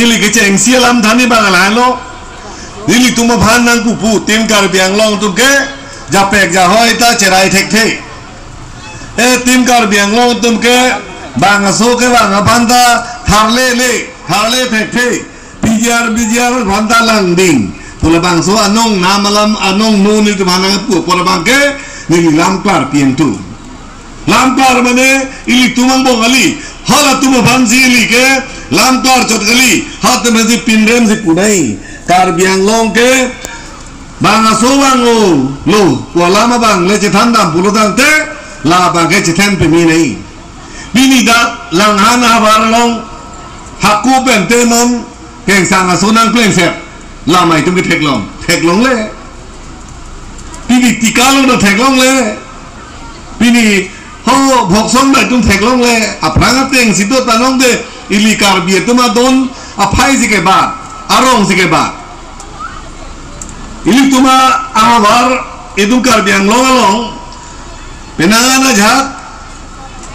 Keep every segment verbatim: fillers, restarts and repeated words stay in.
Ili kechengsi alam than ni bang lahelo. Nelitum aphan nangpupu, Team Karbi Anglong atum ke japek jahoi ta cherai thekthe. E Team Karbi Anglong atum ke bangso kevang aphan ta tharle le, tharle thekthe. P G R, B G R aphan ta langding. Pu labangso anong nam alam, anong no nelitum aphan nangpu pu labang ke neli lam klar pi-en tu. Lam klar mane ilitum angbong kali. Halatum aphansi ili ke lam klar chot kali. Halatum aphansi pinrem si pu nai. Karbi Anglong ke bangso bang-o lo, pu alam abang le chethan dam pulo tangte, labang ke chethan peme nai. Pini dak Langhan ahavar along hako pen te non kengsang aso nangplengsep. Lamai atum ke theklong, theklongle. Pini Tika along ta theklongle. Pini ho Bhokson bai atum theklongle. Aphrang ateng si do ta nong de, ili Karbi atum adon aphai si kebak, arong si kebak. Ilitum ahavar, itum Karbi Anglong along, penang an ajat,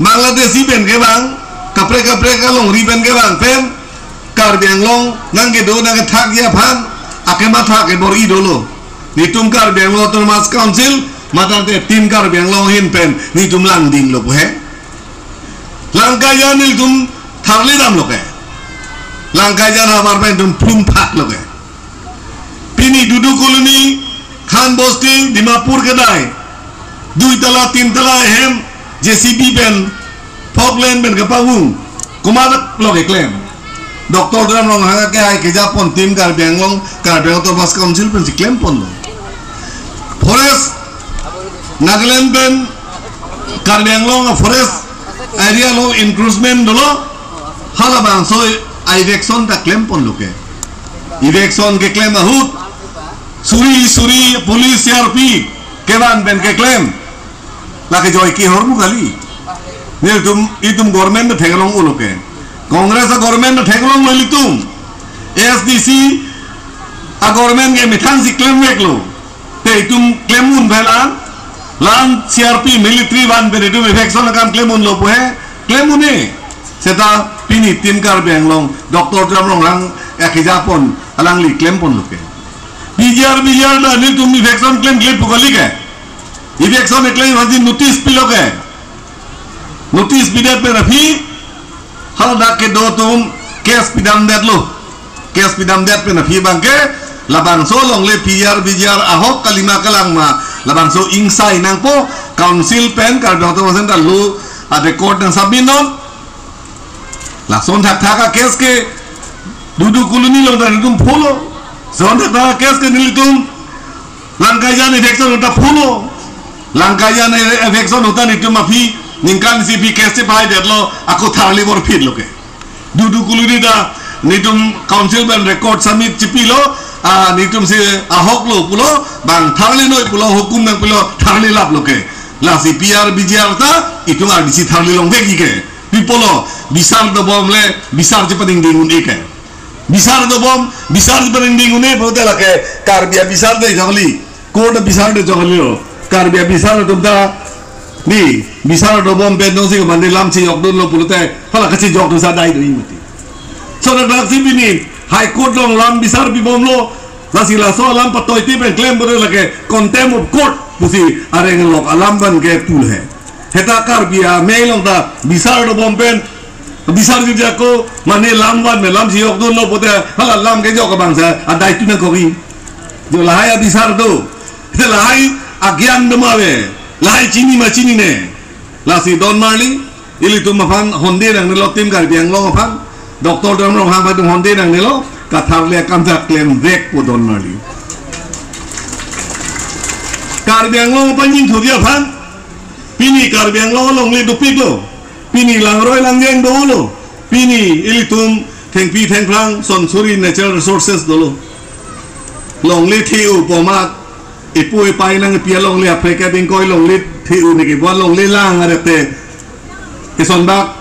Bangladeshi pen kevang, kaprek kaprek alongri pen kevang pen, Karbi Anglong nangkedo nangkethakji aphan akematha kebor-i dolo. Netum Karbi Anglong Autonomous Council, mate Team Karbi Anglong ahin pen netum langdinglo pu he. Langkaijan netum tharli damlo ke. Langkaijan ahavar pen netum plum phaklo ke. Pini Dudu Colony, Khan Bosti, Dimapur kedai, dui tala, tin tala ahem J C B pen, Falkland pen kapavung, komat lo keklem? Doctor Tuliram Ronghang ke hai kejapon Team Karbi Anglong, Karbi Anglong Autonomous Council pensi klemponlo. Forest, Nagaland pen Karbi Anglong forest area along encroachment dolo, halabangso eviction ta klemponlo ke. Eviction keklem ahut, suri suri police, C R P kevan pen keklem. Lake joike ahormu kali. Netum, itum government ta theklong-olo ke. Congress a-government ta theklonglo ilitum. A S D C a-government ke methang si klemveklo. Te itum klem un pen an, la-an C R P military van pen itum eviction akam klem unlo pu he, klem un-e. Seta pini Team Karbi Anglong, Doctor Tuliram Ronghang akejapon alangli klemponlo ke. P G R, B G R ta netum eviction klemkle pu kali ke. Eviction keklem aphansi notice pilo ke. Notice pidet pen aphi, haladak kedo atum case pidamdetlo. Case pidamdet pen aphi abang ke, labangso alongle P G R, B G R ahok kalima kalang ma, labangso ingsai nangpo, council pen Karbi Autonomous Council ta lo a-record nang submit non. Lason thakthak a-case ke Dudu Colony along ta netum phulo. Lason thakthak a-case ke nelitum Langkaijan eviction ahut ta phulo. Langkaijan eviction ahut ta netum aphi ningkan isi aphi case chepahaidetlo, ako tharli bor phitlo ke. Dudu Colony ta netum council pen record submit chipilo, a, netumsi ahoklo pulo, bang tharlinoi pulo, hukum nangpilo, tharlilaplo ke. Lasi P R B G R ta itum arnisi tharli longvekji ke. Pi apotlo, bisar dobom le bisar chepaningding un-e ke. Bisar dobom, bisar chepaningding un-e pulote lake Karbi abisar de jongli, court abisar de jonglilo. Karbi abisar atum ta ni bisar dobom pen nongsi mane lam chejokdunlo pulote, hala kachejokdun sa dai do-i mati. Lason adak si pini High Court along lam bisar pibomlo, lasi laso alam patoite pen klem pulote lake contempt of court pusi areng lok alam abang ke pul he. Seta Karbi amei along ta bisar dobom pen, bisar jutji ako, mane lam van pen lam chejokdunlo pulote, hala lam kejok abang sa adai tu nangkok-i. Jo lahai abisar do. Te lahai agyan do ma ave. Lahai chini ma chinine. Lasi don marli, ilitum aphan honde nangnelo, Team Karbi Anglong aphan, Doctor Tuliram Ronghang aphan itum honde nangnelo, katharli akam ta klemvek pu don marli. Karbi Anglong aphan jingthurji aphan, pini Karbi Anglong alongle dopiklo, pini langroi langjeng dolo, pini ilitum thengpi thengphrang son suri natural resources dolo. Longle the-o pu amat, ipu ipai nangpi alongle, Africa bingkoi longle the-o neke pu alongle lang arete. Kesonbak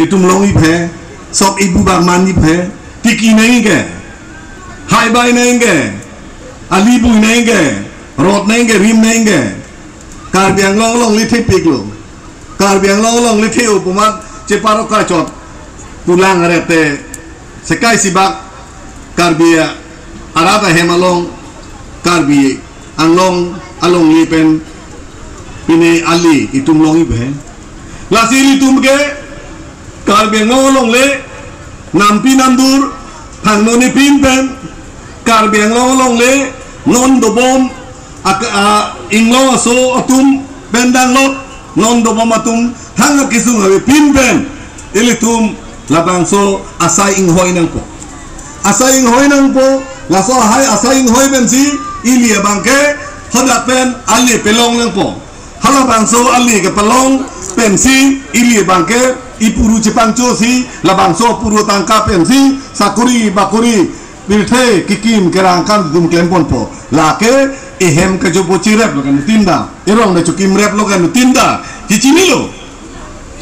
itum long-iphe, sok ibu bak man-iphe, tiki nangke, haibai nangke, ali bui nangke, rot nangke, rim nangke. Karbi Anglong alongle thepiklo. Karbi Anglong alongle the-o pu amat cheparok kachot pulang arete. Sekai sibak Karbi arat ahem along, Karbi Anglong alongle pen pine ali itum long ibe. Lasi ilitum ke Karbi Anglong alongle nampi namdur thangno ne pin pen Karbi Anglong alongle non dobom ak-, a, inglong aso atum pen danglok non dobom atum thang akesung ave pin pen ilitum labangso asai inghoi nangpo. Asai inghoi nangpo, laso ahai asai inghoi pensi ili abangke hadak pen ali pelong nangpo. Halabangso ali kepalong pensi ili abangke ipuru chepangchosi labangso puru tangka pensi sakuri bakuri pirthe kikim kerang kan dum klemponpo. Lake ehem kejopo chirep lo kan tinda, erong da chukimrep lo kan tinda, chichinilo.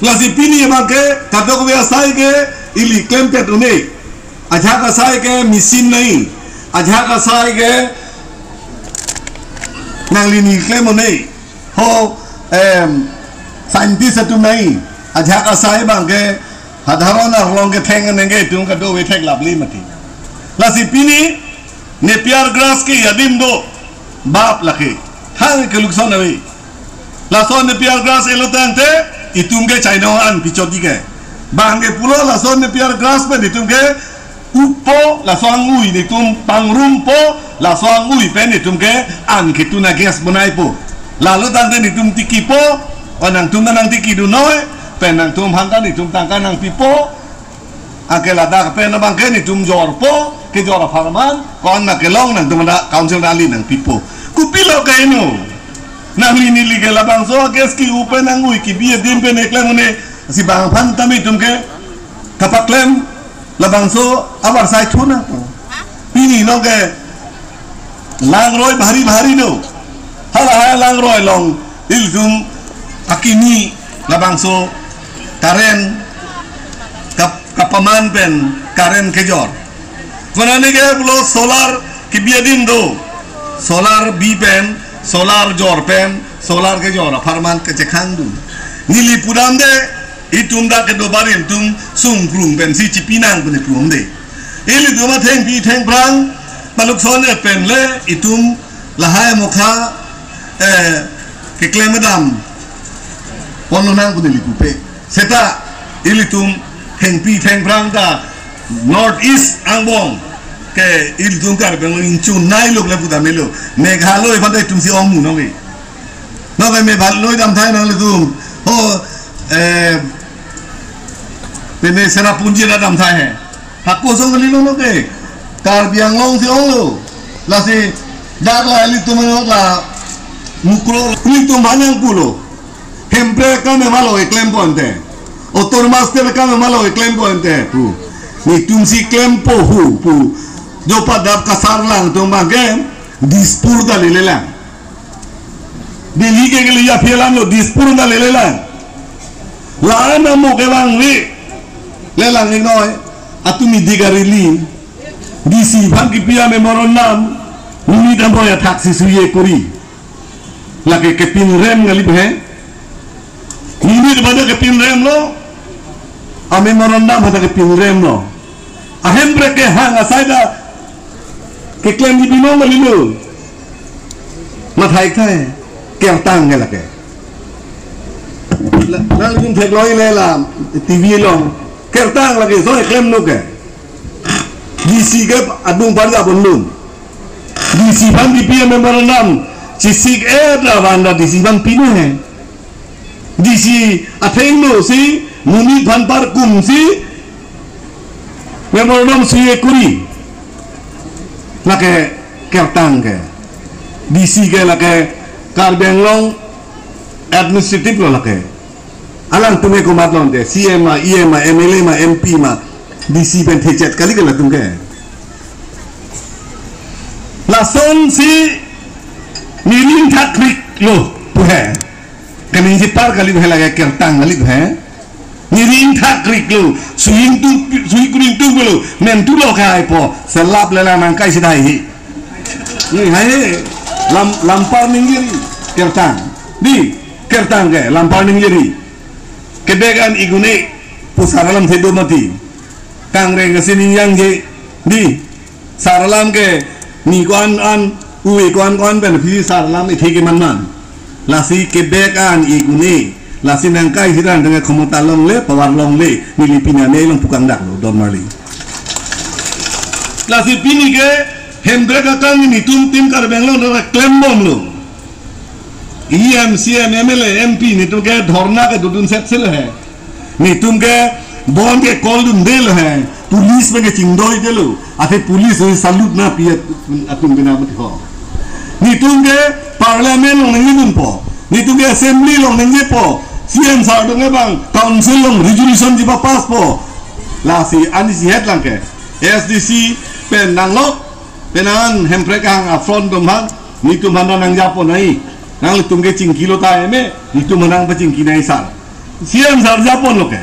Lasi pini abangke kadokave asai ke ili klempet un-e. Ajahak asai ke machine nai. Ajahak asai ke nanglini klem un-e. Ho, em, scientist atum nai. Ajahak asai abangke sadharon arlong ketheng nengke itum kadokave theklap le mati. Lasi pini Napier grass ke adim do bap lake. Thang ke lukson ave. Lason Napier grass elo tangte itum ke China an pichot di ke. Bang ke pulo lason Napier grass pen itum ke upo laso angui itum pangrumpo laso angui pen itum ke an ketun a-gas bonaipo. Lalo tangte itum tikipo, o nangtum nangtikidun noi, pen nangtum aphan ta itum tangka nangpipo, anke ladak pen abangke itum jorpo, kejor apharman, ko-an na kelong nangtum da council rally nangpipo. Kopilo ke ino. Nangli neli ke labangso gas ki upen angui kibi adim pen eklem un-e, si bang aphan tame itum ke kapaklem labangso abar sai thu nangpo. Pini nong ke langroi bhari bhari do. Hala ha langroi along ilitum akimi labangso current kap-, kapaman pen current kejor. Konane ke pulo solar kibi adim do. Solar bi pen, solar jor pen, solar kejor apharman kechekhang dun. Neli pudamde, itum dak kedo barim atum sungkrung pensi chipi nang pune pudamde. Ilitum athengpi thengphrang, palukson e pen le, itum lahai mokha, eh, keklem adam ponlo nang pune lipupe. Seta ilitum thengpi thengphrang ta North East angbong ke ilitum Karbi Anglong ingchun nai lok le puta melo. Meghalaya aphan ta itum si ong mu nong ke. Nong ke Meghalaya dam thai nanglitum. Ho, eh, pene Cherrapunji ra dam thai he. Hako song kalilo nong ke. Karbi Anglong si onglo. Lasi dak la ilitum la Mukro ilitum aphan nangpulo. Hemprek kame malo eklem ponte. Autonomous state kame malo eklem ponte pu. Netum si klempo hu pu. Jo padap kasar lang atum abangke Dispur ta lelelang. Delhi ke kele ya phelam lo Dispur ta lelelang. La-an amo kevangve. Lelang ingnoi. Atum idi garili. D C aphan kipi a-memorandum. Nini dampo ya thaksi suye kuri. Lake kepinrem ngali bhe. Nini pada kepinrem lo. A-memorandum pada kepinrem lo. Ahemprek kehang asai ta keklem di binong ngali lo. Mathai khai. Kertang ke lake. La, nangtum thekloi le la T V along. Kertang lake so eklem no ke. D C ke adung parja bondun. D C aphan kipi a-memorandum. Chisik e da vanda D C aphan pine he. D C athengno si monit aphan parkum si memorandum suye kuri. Lake kertang ke. D C ke lake Karbi Anglong administrative lo lake. Alangtum ke komat lonte, C M ma, E M ma, M L A ma, M P ma, D C pen thechet kali ke latum ke. Lasonsi neli ingthak krik lo pu he. Kaningje par kali he lake kertang kali he. Neli ingthak krik lo, sui ingtung, sui kuning tung lo, mentu lo kehaipo, selap lelang nangkai si dai hi. Ni hai he, lam, lampar ningjeri, kertang. Di, kertang ke, lampar ningjeri. Kedek an igune, pusar alam thedo mati. Kangreng kesining yang je di. Sar alam ke ni ko-an an, ue ko-an ko-an pen phi sar alam ethe ke man man. Lasi kebek an ikune. Lasi nangkai hiran dengan khomota longle, power longle, neli pini ame long pukang dak lo, don marli. Lasi pini ke Hemprek akang netum Team Karbi Anglong dak klembom lo. E M, C M, M L A, M P netum ke dhorna kedodun set selo he. Netum ke bon ke call dunde lo he. Police pen ke chingdoide lo. Athe police oi salute nangpi atum bina mati ho. Netum ke parliament along nangji dunpo. Netum ke assembly along nangjipo. C M sar atum ke bang council along resolution jipa pass po. Lasi ani sihet lang ke. S D C pen nanglok, pen an Hemprek akang a front atum aphan, netum aphan nangjapo nai. Nanglitum ke chingkilo ta eme, netum aphan nangpachingki nai sar. C M sar japon lo ke.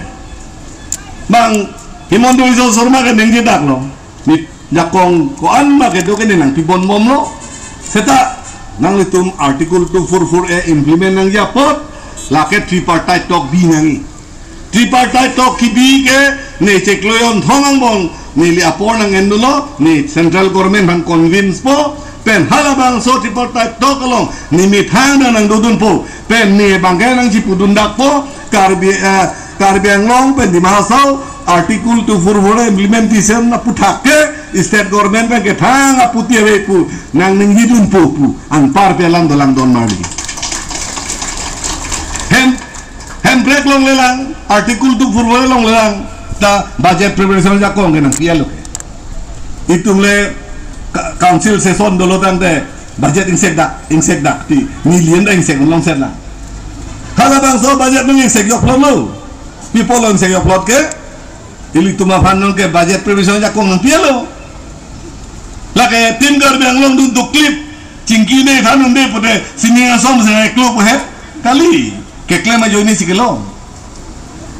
Bang Himanta Biswa Sarma ke nangji dak lo. Ni jakong ko-an ma kedo ke ne nangpibom bom lo. Seta nanglitum Article two four four A implement nangji apot, lake tripartite talk bi nangji. Tripartite talk kebi ke ne cheklo jonthong angbong neli apor nang-en dunlo, ne central government aphan convince po, pen halabangso tripartite talk along ne methang nang nangdodunpo, pen ne bangke nangchipudun dakpo, Karbi, eh, Karbi Anglong pen Dima Hasao Article two four four implementation aphuthak ke state government pen kethang aphuthak ave pu nang nangji dunpo pu anparpe alam dolang don marli. Hem Hemprek along lelang, Article two four four along lelang, ta budget preparation jakong ke nangpi alo ke. Itum le ka-, council session dolo tangte budget ingsek dak, ingsek dak ti, million dak ingsek long set lang. Halabangso budget nang ingsek jokplot lo. Pi apot lo ingsek jokplot ke, ilitum aphan nang ke budget preparation jakong nangpi alo. Lake Team Karbi Anglong dun duklip, chingki ne than unde pute sining asom se klok he. Kali, keklem ajoine si kelong.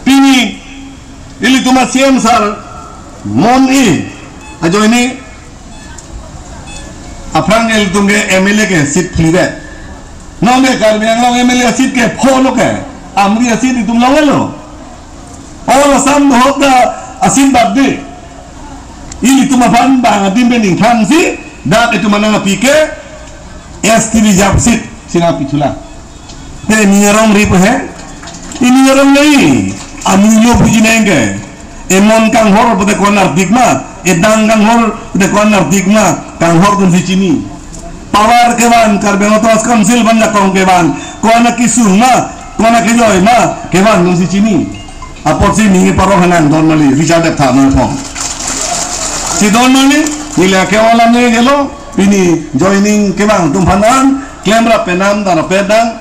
Pini, ilitum a C M sar, mon-i, ajoine, aphrang ilitum ke M L A ke seat phlidet. Non ke Karbi Anglong M L A seat ke pho lo ke, Amri a seat itum longlo. All Assam dohok ta a seat bad de. Ilitum aphan bang adim pen ingthan si, dak itum anang api ke, S T reserve seat, si nangpi thulang. Te ni arong ri pe he, ini arong nai, amu yo puji neng ke. Emon kanghor pute ko-an ardik ma, edang kanghor pute ko-an ardik ma, kanghor dunsi chini. Power kevan, Karbi Anglong Autonomous Council aphan jakong kevan, ko-an akesung ma, ko-an akejoi ma, kevan dunsi chini. Apotsi ningje parok henang don marli, Richard Debtha nangthong. Si don marli, neli ke alam ne gelo, pini joining kevang atum aphan an, klemrap penang, darap pedang,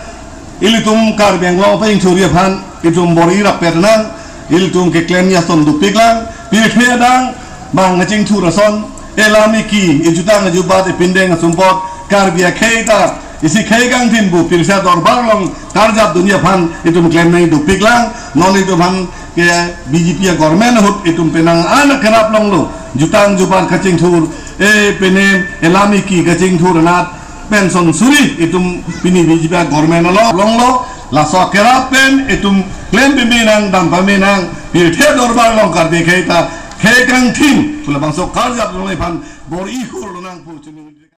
ilitum Karbi Anglong aphan churi aphan, itum bor-i rap penang, ilitum keklem ason dopik lang, pirthe adang, bang kachingthur ason, elam eki, ejutang ejubat, epindeng asumpot, Karbi akhei ta, isi khei kangthin pu pirsa dorbar along karjap dunji aphan itum klem nangji dopik lang, non itum aphan ke B J P a government ahut itum penang an akerap longlo, jutang jubat kachingthur, e penem elam eki kachingthur anat, pension suri itum pini B J P a government along longlo, laso akerap pen itum klem pame nang, dam pame nang, pirthe dorbar along Karbi akhei ta khei kangthin pu labangso karjap longle aphan bor-i hur lonang pu chini.